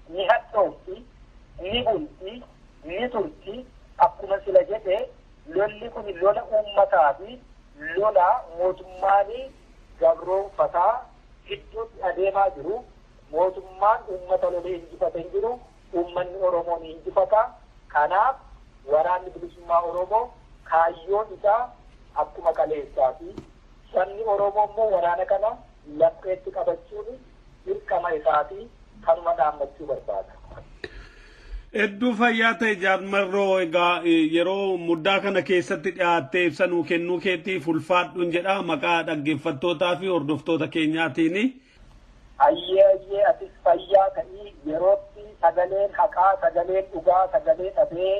Ni hadhoofti, ni bulti, ni turti. Akkuma sila jedhe, lolli kun lola uummataa fi lola mootummaan gabroonfataa gidduutti adeemaa jiru. Mootummaan uummata lolee injifate hin jiru. Uummanni Oromoo ni injifata. Kanaaf Waraanni Bilisummaa Oromoo kaayyoon isaa akkuma kaleessaa fi sabni Oromoo immoo waraana kana lapheetti qabachuun dirqama isaatii kanuma dhaammachuu barbaada. Hedduu fayyaa ta'e, Jaal Marroo. Egaa yeroo muddaa kana keessatti dhiyaattee ibsa nuu kennuu keetiif ulfaadhuun jedha maqaa dhaggeeffattootaa fi hordoftoota keenyaatiin. Ayyee ayyee, atis fayyaa ta'ii. Yerootti sagaleen haqaa, sagaleen dhugaa sagalee dhabee,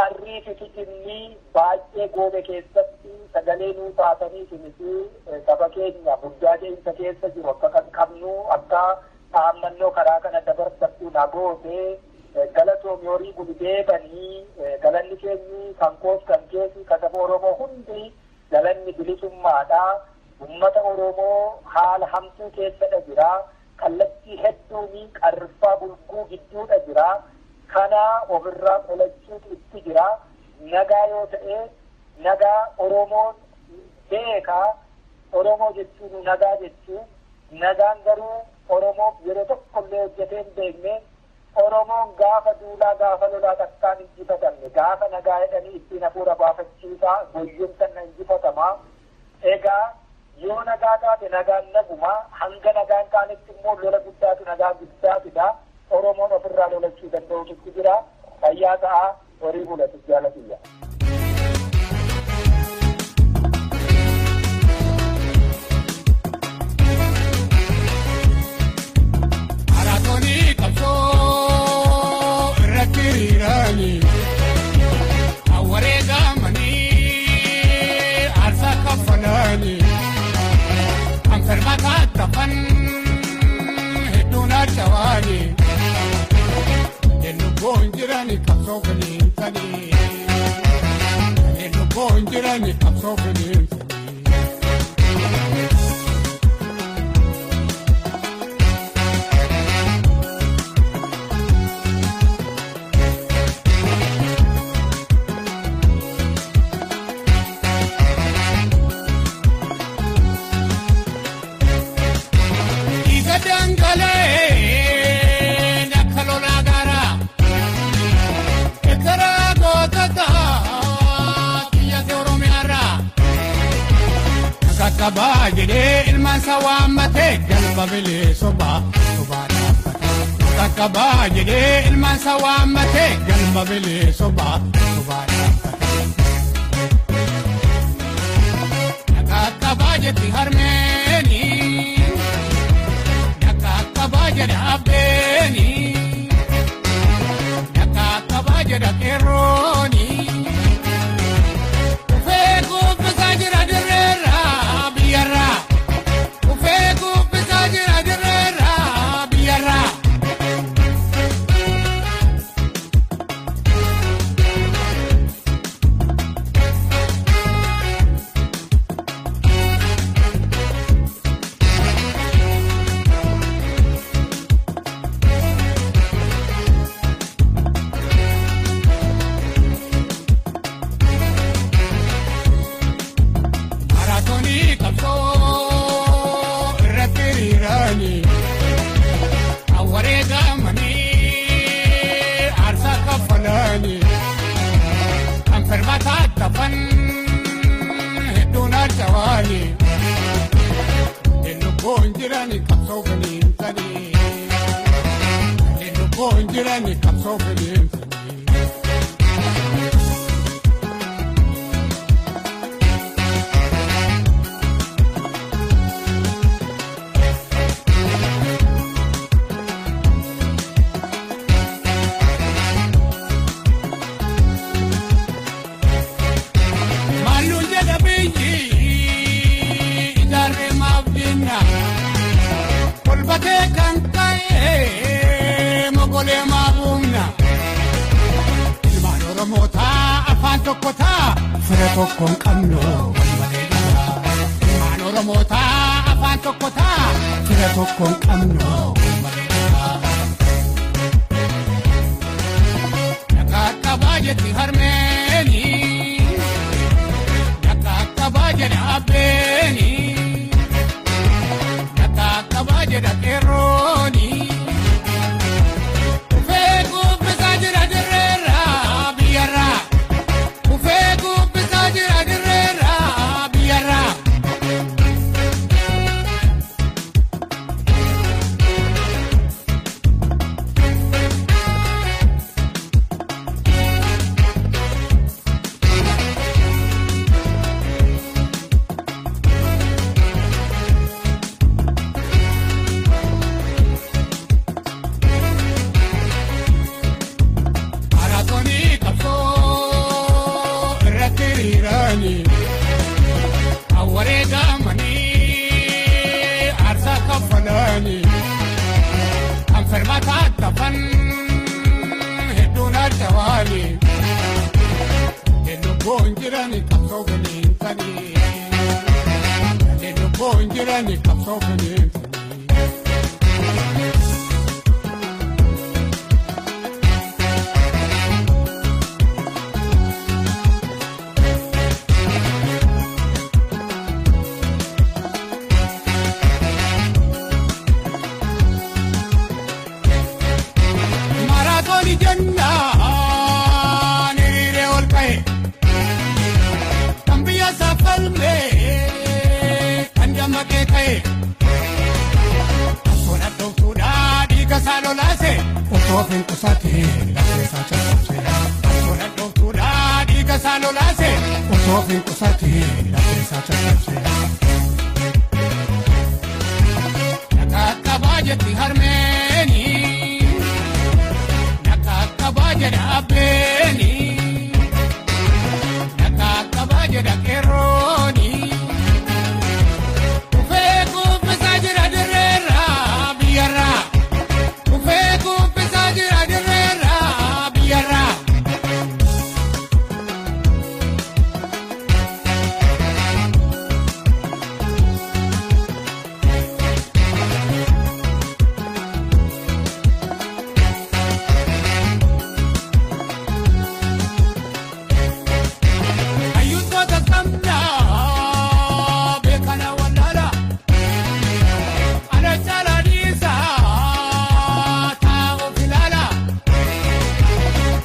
qarrii fi kijibni baay'ee goobe keessatti sagalee nuu taatanii, isinis saba keenya muddaa ce'insa keessa jiru akka kan qabnu, akka dhaammannoo karaa kana dabarfadhu na goote, galatoomi. Horii buli, deebanii galanni keenyi kan koos, kan keesi, kan saba Oromoo hundi galanni bilisummaadha. Ummata Oromoo haala hamtuu keessadha jira. Kallattii hedduun qarriffaa bulguu gidduudha jira. Kana ofirraa qolachuutu itti jira. Nagaa yoo ta'e, nagaa Oromoon beekaa. Oromoo jechuun nagaa jechuu. Nagaan garuu Oromoof yeroo tokkollee hojjetee hin beekne. Oromoon gaafa duulaa, gaafa lolaa takkaan injifatamne. Gaafa nagaa jedhanii ittiin hafuura baafachiisaa goyyomsan injifatamaa. Egaa yoo nagaa taate, nagaan naguma. Hanga nagaan taanetti immoo lola guddaatu nagaa guddaa fida. Oromoon ofirraa lolachuu danda'utu jira. Fayyaa ta'a, horii bulatu, jaalatiyya. Maraatoonii qabsoo irratti hiriiranii, awwareegamanii, aarsaa kaffalanii, kan firmataa tafan hedduun arcawaanii, lubbuun jirani qabsoo finiinsanii, lubbuun jirani qabsoo finiinsanii. Dhiiga dhangala'ee akka lolaa garaa ekeraa gootota biyya Oromiyaarraa qaqqabaa jedhee ilmaan isaa waammatee galma bilisummaa sobaa dhaabbate. Qaqqabaa jedhee ilmaan isaa waammatee galma bilisummaa sobaa dhaabbate. Qaqqabaa jetti harmeeni. Qaqqabaa jedha abbeeni. Qaqqabaa jedha qeerrooni. Ufee kubbisaa jira dirreerraa biyyarraa. Ufee kubbisaa jira dirreerraa biyyarraa. Maraatoonii qabsoo irratti hiriiranii, awwareegamanii, aarsaa kaffalanii, kan firmataa tafan hedduun arcawaanii, lubbuun jirani qabsoo finiinsanii, lubbuun jirani qabsoo finiinsanii. Maalluun jedha biyyi ijaarree maaf dinna, kolbatee kan ka'e mogolee maaf humna. Ilmaan Oromootaa afaan tokko taa, fira tokko hin qabnu wal malee dhabaa. Ilmaan Oromootaa afaan tokko taa, fira tokko hin qabnu wal malee dhabaa. Jirani qabsoo finiinsanii. Kanneen lubbuun jirani qabsoo finiinsanii. Maaraatoonii jennaan hiriiree ol ka'e. Kan biyya isaa falmee kan dammaqee ka'e. Qabsoon addooftuudhaa dhiiga isaa lolaase. Otoo of hin qusatee lafee isaa caccabse. Qabsoon addooftuudhaa dhiiga isaa lolaase. Otoo of hin qusatee lafee isaa caccabse. Nagaa qabaa jetti harmeeni. Nagaa qabaa jedha abbeeni. Nagaa qabaa jedha qeerrooni. Kufee kuffisaa jira dirreerraa biyyarraa. Kufee kuffisaa jira dirreerraa biyyarraa. Hayyuutota qabnaa beekana wallaala. Ana caalaa dhiisaa taa'uuf ilaala.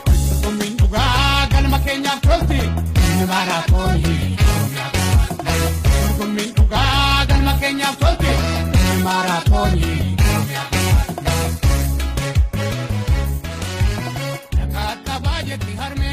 Qurxummiin dhugaa galma keenyaaf tolti. Inni maaraatoonii Oromiyaa keessatti. Qurxummiin dhugaa galma keenyaaf tolti. Inni maaraatoonii Oromiyaa keessatti. Nagaa qabaa jetti harmee.